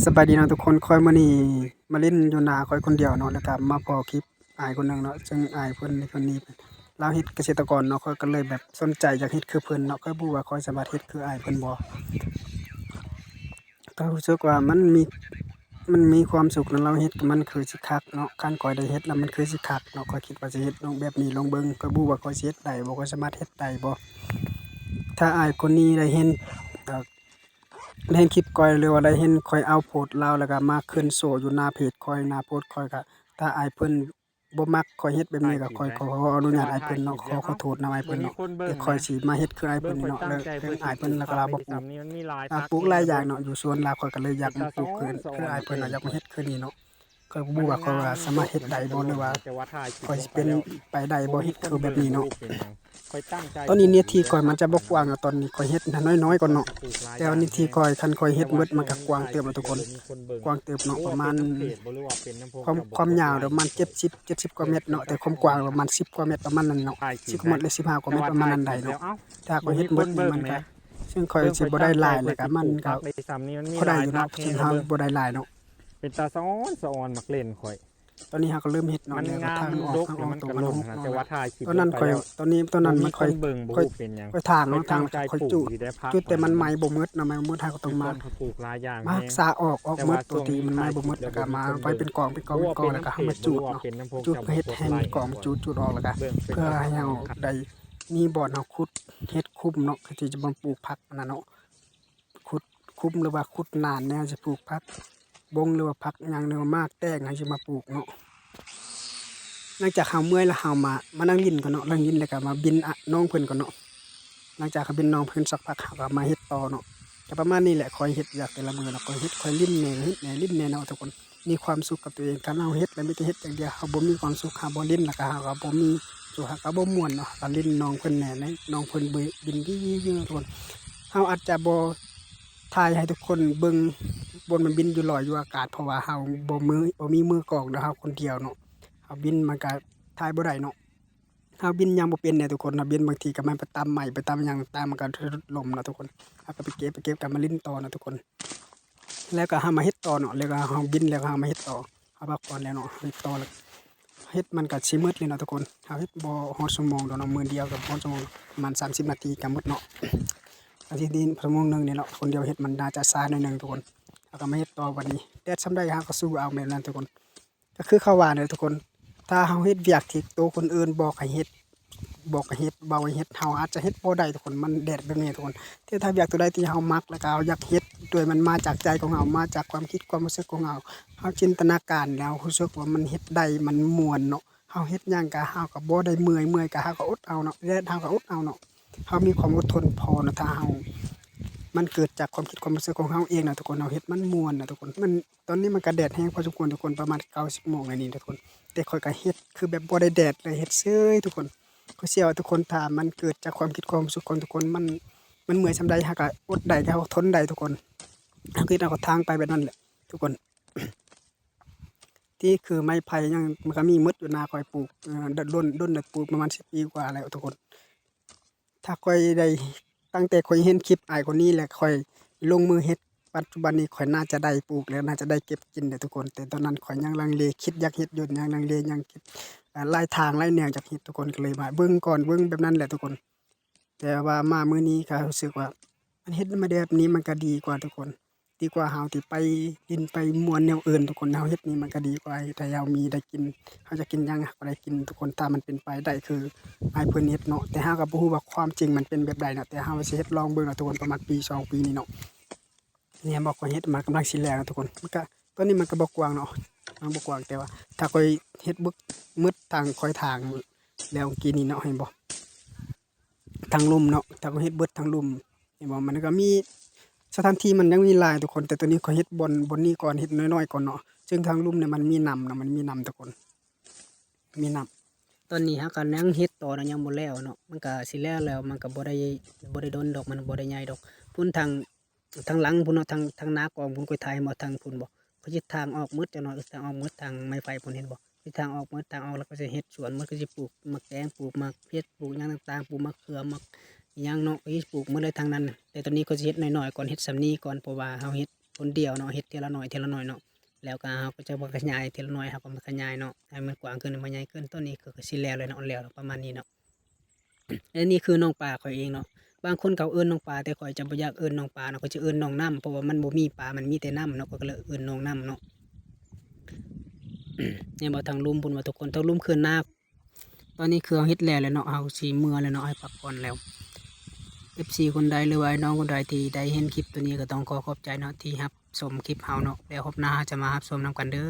ສະບາຍດີເນາະທຸກຄົນ, ຂ້ອຍມື້ນີ້ມາຫຼິ້ນຢູ່ນາຂ້ອຍຄົນດຽວເນາະ, ແລ້ວກະມາພໍ້ຄລິບອ້າຍຄົນໜຶ່ງເນາະ, ເຊິ່ງອ້າຍເພິ່ນຄົນນີ້ລາວເຮັດກະເສດຕະກອນເນາະ, ຂ້ອຍກະເລີຍແບບສົນໃຈຢາກເຮັດຄືເພິ່ນເນາະ, ຂ້ອຍບໍ່ຮູ້ວ່າຂ້ອຍສາມາດເຮັດຄືອ້າຍເພິ່ນບໍ່. ກໍຮູ້ສຶກວ່າມັນມີ ມັນມີຄວາມສຸກນຳລາວເຮັດ ມັນຄືຊິຄັກເນາະ, ຄັນຂ້ອຍໄດ້ເຮັດແລ້ວມັນຄືຊິຄັກເນາະ, ຂ້ອຍຄິດວ່າຊິເຮັດລອງແບບນີ້ລອງເບິ່ງ, ຂ້ອຍບໍ່ຮູ້ວ່າຂ້ອຍຊິເຮັດໄດ້ບໍ່, ຂ້ອຍສາມາດເຮັດໄດ້ບໍ່. ຖ້າອ້າຍຄົນນີ້ໄດ້ເຫັນ ເອີ ໄດ້ເຫັນຄລິບຂ້ອຍ ຫຼືວ່າໄດ້ເຫັນຂ້ອຍອັບໂພດລາວ ແລ້ວກໍມາຂຶ້ນໂຊຢູ່ໜ້າເພຈຂ້ອຍ ໜ້າໂພສຂ້ອຍ, ກໍຖ້າອ້າຍເພິ່ນບໍ່ມັກຂ້ອຍເຮັດແບບນີ້ ກໍຂ້ອຍຂໍອະນຸຍາດອ້າຍເພິ່ນເນາະ, ຂໍ ຂໍໂທດນຳອ້າຍເພິ່ນເນາະ, ແຕ່ຂ້ອຍຊິມາເຮັດຄືອ້າຍເພິ່ນນີ້ເນາະ, ແລ້ວເລື່ອງອ້າຍເພິ່ນລາວກໍລາວບໍ່ປູກ ອ່າ ປູກຫຼາຍຢ່າງເນາະ, ຢູ່ສວນລາວຂ້ອຍກໍເລີຍຢາກມາປູກຄື ຄືອ້າຍເພິ່ນເນາະ, ຢາກມາເຮັດຄືນີ້ເນາະ. ຂ້ອຍບໍ່ຮູ້ວ່າຂ້ອຍວ່າສາມາດເຮັດໄດ້ບໍ່ ຫຼືວ່າຂ້ອຍຊິເປັນໄປໄດ້ບໍ່ ເຮັດຄືແບບນີ້ເນາະ. ຕອນນີ້ເນື້ອທີ່ຂ້ອຍມັນຈະບໍ່ກວ້າງເນາະ, ຕອນນີ້ຂ້ອຍເຮັດນ້ອຍໆກ່ອນເນາະ, ແຕ່ວ່າເນື້ອທີ່ຂ້ອຍ ຄັນຂ້ອຍເຮັດໝົດມັນກໍກວ້າງເຕີບເນາະທຸກຄົນ, ກວ້າງເຕີບເນາະ, ປະມານ ຄວາມ ຄວາມຍາວປະມານເຈັດສິບ ເຈັດສິບກວ່າແມັດເນາະ, ແຕ່ຄວາມກວ້າງປະມານສິບກວ່າແມັດ ປະມານນັ້ນເນາະ, ສິບກວ່າແມັດ ຫຼື ສິບຫ້າກວ່າແມັດ ປະມານນັ້ນໄດ້ເນາະ. ຖ້າຂ້ອຍເຮັດໝົດນີ້ມັນກໍ ເຊິ່ງຂ້ອຍຊິບໍ່ໄດ້ຫຼາຍ ແລ້ວກໍມັນກໍພໍໄດ້ຢູ່ເນາະ, ເຊິ່ງເຮົາບໍ່ໄດ້ຫຼາຍເນາະ. ເປັນຕາສະອອນສະອອນໝາກເຫຼັ້ນຂ້ອຍ. ຕອນນີ້ເຮົາກໍເລີ່ມເຮັດເນາະ, ແລ້ວກໍທາງອອກ ທາງອອກໂຕມັນຫົກເນາະ, ຕອນນັ້ນຂ້ອຍ ຕອນນີ້ ຕອນນັ້ນມັນຂ້ອຍ ຂ້ອຍຖາງເນາະ, ຖາງຂ້ອຍຈູດ ຈູດແຕ່ມັນໄໝບໍ່ໝົດເນາະ, ໄໝບໍ່ໝົດ ເຮົາກໍຕ້ອງມາ ມາຮັກສາອອກ ອອກໝົດ ໂຕທີ່ມັນໄໝບໍ່ໝົດ ແລ້ວກໍມາໄວ້ເປັນກອງ ເປັນກອງ ເປັນກອງ ແລ້ວກໍເຮົາມາຈູດເນາະ, ຈູດເພື່ອເຮັດໃຫ້ມັນກອງ ມາຈູດ ຈູດອອກ ແລ້ວກໍເພື່ອໃຫ້ເຮົາໄດ້ມີບ່ອນເຮົາຂຸດ ເຮັດຄຸ້ມເນາະ, ເພື່ອທີ່ຈະມາປູກຜັກຫັ້ນນະເນາະ. ຂຸດຄຸ້ມ ຫຼືວ່າຂຸດໜານແນວຊິປູກຜັກບົງ ຫຼືວ່າຜັກຫຍັງ ຫຼືວ່າໝາກແຕງ ໃຫ້ຊິມາປູກເນາະ. ຫຼັງຈາກເຮົາເມື່ອຍແລ້ວ ເຮົາມາ ມານັ່ງຫຼິ້ນກ່ອນເນາະ, ນັ່ງຫຼິ້ນແລ້ວກໍມາບິນ ອະ ນ້ອງເພິ່ນກ່ອນເນາະ. ຫຼັງຈາກເຮົາບິນນ້ອງເພິ່ນສັກພັກ ເຮົາກໍມາເຮັດຕໍ່ເນາະ. ກໍປະມານນີ້ແຫຼະ, ຂ້ອຍເຮັດວຽກແຕ່ລະມື້ເນາະ, ຂ້ອຍເຮັດ ຂ້ອຍຫຼິ້ນແດ່ ເຮັດແດ່ ຫຼິ້ນແດ່ເນາະທຸກຄົນ. ມີຄວາມສຸກກັບຕົວເອງ, ຄັນເຮົາເຮັດແລ້ວມີແຕ່ເຮັດຢ່າງດຽວ ເຮົາບໍ່ມີຄວາມສຸກ ເຮົາບໍ່ຫຼິ້ນ ແລ້ວກໍເຮົາກໍບໍ່ມີ ເຮົາກໍບໍ່ມ່ວນເນາະ, ເຮົາກໍຫຼິ້ນນ້ອງເພິ່ນແດ່ ນ້ອງເພິ່ນບິນ ບິນ ບິນເນາະທຸກຄົນ. ເຮົາອາດຈະບໍ່ຖ່າຍໃຫ້ທຸກຄົນເບິ່ງ ບ່ອນມັນບິນຢູ່ລອຍຢູ່ອາກາດ ເພາະວ່າເຮົາບໍ່ມື ບໍ່ມີມືກ້ອງເນາະ, ເຮົາຄົນດຽວເນາະ, ເຮົາບິນມັນກໍຖ່າຍບໍ່ໄດ້ເນາະ. ເຮົາບິນຍັງບໍ່ເປັນເດ້ທຸກຄົນ, ເຮົາບິນບາງທີກໍມັນໄປຕຳໄມ້ ໄປຕຳຫຍັງຕ່າງໆ ມັນກໍຫຼຸດລົມເນາະທຸກຄົນ. ເຮົາກໍໄປເກັບ ໄປເກັບ ກໍມາຫຼິ້ນຕໍ່ເນາະທຸກຄົນ. ແລ້ວກໍເຮົາມາເຮັດຕໍ່ເນາະ, ແລ້ວກໍເຮົາບິນ ແລ້ວກໍເຮົາມາເຮັດຕໍ່, ເຮົາພັກຜ່ອນແລ້ວເນາະ, ເຮັດຕໍ່ ເຮັດມັນກໍຊິໝົດເລີຍເນາະທຸກຄົນ. ເຮົາເຮັດບໍ່ຮອດຊົ່ວໂມງດອກເນາະ, ມື້ດຽວກໍບໍ່ຮອດຊົ່ວໂມງ, ປະມານສາມສິບນາທີກໍໝົດເນາະ. ອາທິດນີ້ຊົ່ວໂມງໜຶ່ງນີ້ເນາະ, ຄົນດຽວເຮັດມັນໜ້າຈະຊ້າໜ້ອຍໜຶ່ງທຸກຄົນ. ເຮົາກໍມາເຮັດຕໍ່ບັດນີ້, ແດດສ່ຳໃດເຮົາກໍສູ້ເອົາແມ່ນນັ້ນທຸກຄົນ. ກໍຄືເຂົາວ່າແຫຼະທຸກຄົນ, ຖ້າເຮົາເຮັດວຽກທີ່ໂຕຄົນອື່ນບອກໃຫ້ເຮັດ ບອກໃຫ້ເຮັດ ເວົ້າໃຫ້ເຮັດ ເຮົາອາດຈະເຮັດບໍ່ໄດ້ທຸກຄົນ, ມັນແດດແບບນີ້ທຸກຄົນ. ແຕ່ຖ້າວຽກໂຕໃດທີ່ເຮົາມັກ ແລ້ວກໍເຮົາຢາກເຮັດ ໂດຍມັນມາຈາກໃຈຂອງເຮົາ ມາຈາກຄວາມຄິດຄວາມຮູ້ສຶກຂອງເຮົາ, ເຮົາຈິນຕະນາການແລ້ວຮູ້ສຶກວ່າມັນເຮັດໄດ້ ມັນມ່ວນເນາະ. ເຮົາເຮັດຫຍັງກໍເຮົາກໍບໍ່ໄດ້ເມື່ອຍ, ເມື່ອຍກໍເຮົາກໍອົດເອົາເນາະ, ແດດເຮົາກໍອົດເອົາເນາະ. ເຮົາມີຄວາມອົດທົນພໍເນາະ, ຖ້າເຮົາ ມັນເກີດຈາກຄວາມຄິດຄວາມຮູ້ສຶກຂອງເຮົາເອງນະທຸກຄົນ, ເຮົາເຮັດມັນມ່ວນນະທຸກຄົນ. ມັນ ຕອນນີ້ມັນກໍແດດແຮງພໍສົມຄວນທຸກຄົນ, ປະມານເກົ້າສິບໂມງແລ້ວນີ້ທຸກຄົນ, ແຕ່ຂ້ອຍກໍເຮັດຄືແບບບໍ່ໄດ້ແດດເລີຍ, ເຮັດເຊີຍທຸກຄົນ. ຂ້ອຍເຊື່ອວ່າທຸກຄົນ ຖ້າມັນເກີດຈາກຄວາມຄິດຄວາມຮູ້ສຶກຂອງທຸກຄົນ, ມັນ ມັນເມື່ອຍສ່ຳໃດ ເຮົາກໍອົດໄດ້, ເຮົາກໍທົນໄດ້ທຸກຄົນ. ເຮົາຄິດເຮົາກໍທາງໄປແບບນັ້ນແຫຼະທຸກຄົນ. ທີ່ຄືໄມ້ໄຜ່ຫຍັງ ມັນກໍມີໝົດຢູ່ນາຂ້ອຍປູກ, ເອີ ດົນ ດົນ ດົນແລ້ວ ປູກປະມານສິບປີກວ່າແລ້ວທຸກຄົນ. ຖ້າຂ້ອຍໄດ້ ຕັ້ງແຕ່ຂ້ອຍເຫັນຄລິບອ້າຍຄົນນີ້ແລ້ວ ຂ້ອຍລົງມືເຮັດ, ປັດຈຸບັນນີ້ຂ້ອຍໜ້າຈະໄດ້ປູກແລ້ວ, ໜ້າຈະໄດ້ເກັບກິນແລ້ວທຸກຄົນ. ແຕ່ຕອນນັ້ນຂ້ອຍຍັງລັງເລ, ຄິດຢາກເຮັດຢູ່, ຍັງລັງເລ, ຍັງຄິດ ເອີ ຫຼາຍທາງຫຼາຍແນວຢາກເຮັດທຸກຄົນ, ກໍເລີຍວ່າເບິ່ງກ່ອນ, ເບິ່ງແບບນັ້ນແຫຼະທຸກຄົນ. ແຕ່ວ່າມາມື້ນີ້ກໍຮູ້ສຶກວ່າ ມັນເຮັດມາແບບນີ້ມັນກໍດີກວ່າທຸກຄົນ, ດີກວ່າເຮົາທີ່ໄປຫຼິ້ນໄປມ່ວນແນວອື່ນທຸກຄົນ. ເຮົາເຮັດນີ້ມັນກໍດີກວ່າ ເຮັດໃຫ້ເຮົາມີໄດ້ກິນ, ເຮົາຢາກກິນຫຍັງເຮົາກໍໄດ້ກິນທຸກຄົນ, ຖ້າມັນເປັນໄປໄດ້ຄືອ້າຍເພິ່ນເຮັດເນາະ. ແຕ່ເຮົາກໍບໍ່ຮູ້ວ່າຄວາມຈິງມັນເປັນແບບໃດເນາະ, ແຕ່ເຮົາຊິເຮັດລອງເບິ່ງເນາະທຸກຄົນ, ປະມານປີສອງປີນີ້ເນາະ. ນີ້ເຫັນບໍ່, ຂ້ອຍເຮັດມາກຳລັງຊິແລ້ວນະທຸກຄົນ. ມັນກະ ຕອນນີ້ມັນກະບໍ່ກວ້າງເນາະ, ມັນບໍ່ກວ້າງ, ແຕ່ວ່າຖ້າຂ້ອຍເຮັດເບິດໝົດທາງ ຂ້ອຍທາງແລ້ວກີ້ນີ້ເນາະ, ເຫັນບໍ່ ທາງລຸ່ມເນາະ, ຖ້າຂ້ອຍເຮັດເບິດທາງລຸ່ມ ເຫັນບໍ່, ມັນກະມີ ສະຖານທີ່ມັນຍັງມີຫຼາຍທຸກຄົນ, ແຕ່ຕອນນີ້ຂ້ອຍເຮັດບ່ອນ ບ່ອນນີ້ກ່ອນ, ເຮັດນ້ອຍໆກ່ອນເນາະ. ເຊິ່ງທາງລຸ່ມນີ້ມັນມີນ້ຳເນາະ, ມັນມີນ້ຳທຸກຄົນ, ມີນ້ຳ. ຕອນນີ້ເຮົາກະຍັງເຮັດຕໍ່ເນາະ, ຍັງບໍ່ແລ້ວເນາະ, ມັນກະຊິແລ້ວແລ້ວ, ມັນກະບໍ່ໄດ້ ບໍ່ໄດ້ດົນດອກ, ມັນບໍ່ໄດ້ໃຫຍ່ດອກ. ພຸ້ນທາງ ທາງຫຼັງພຸ້ນເນາະ, ທາງ ທາງໜ້າກອງພຸ້ນ, ຂ້ອຍຖ່າຍເຫັນບໍ່, ທາງພຸ້ນບໍ່, ຂ້ອຍຊິຖາງອອກໝົດເຈົ້າເນາະ, ທາງອອກໝົດ, ທາງໄມ້ໄຜ່ພຸ້ນ, ເຫັນບໍ່, ຂ້ອຍຖາງອອກໝົດ, ຖາງອອກແລ້ວຂ້ອຍຊິເຮັດສວນໝົດ, ຂ້ອຍຊິປູກໝາກແຕງ, ປູກໝາກເຜັດ, ປູກຫຍັງຕ່າງໆ, ປູກໝາກເຂືອ, ໝາກອີ່ຫຍັງເນາະ, ຂ້ອຍຊິປູກໝົດເລີຍທາງນັ້ນ. ແຕ່ຕອນນີ້ຂ້ອຍຊິເຮັດນ້ອຍໆກ່ອນ, ເຮັດສ່ຳນີ້ກ່ອນ, ເພາະວ່າເຮົາເຮັດ ຄົນດຽວເນາະ ເຮັດເທື່ອລະໜ້ອຍເທື່ອລະໜ້ອຍເນາະ ແລ້ວກໍເຮົາກໍຈະມາຂະຫຍາຍເທື່ອລະໜ້ອຍ ເຮົາກໍມາຂະຫຍາຍເນາະ ໃຫ້ມັນກວ້າງຂຶ້ນ ໃຫ້ມັນໃຫຍ່ຂຶ້ນ ຕອນນີ້ກໍ ກໍຊິແລ້ວແລ້ວເນາະ ແລ້ວປະມານນີ້ເນາະ. ແລະນີ້ຄືໜອງປາຂ້ອຍເອງເນາະ ບາງຄົນເຂົາເອີ້ນໜອງປາ ແຕ່ຂ້ອຍຈະບໍ່ຢາກເອີ້ນໜອງປາເນາະ ຂ້ອຍຈະເອີ້ນໜອງນ້ຳ ເພາະວ່າມັນບໍ່ມີປາ ມັນມີແຕ່ນ້ຳເນາະ ຂ້ອຍກໍເລີຍເອີ້ນໜອງນ້ຳເນາະ. ແມ່ນບໍ່ ທາງລຸ່ມພຸ້ນວ່າທຸກຄົນ ທາງລຸ່ມເຂື່ອນນາ ຕອນນີ້ຄືເຮົາເຮັດແລ້ວແລ້ວເນາະ ເຮົາຊິເມືອແລ້ວເນາະ ໃຫ້ພັກຜ່ອນແລ້ວ. ເອັຟຊີຄົນໃດ ຫຼືວ່າອ້າຍນ້ອງຄົນໃດທີ່ໄດ້ເຫັນຄລິບໂຕນີ້ ກໍຕ້ອງຂໍຂອບໃຈເນາະ ທີ່ຮັບຊົມຄລິບເຮົາເນາະ ແລ້ວຮອບໜ້າເຮົາຈະມາຮັບຊົມນຳກັນເດີ.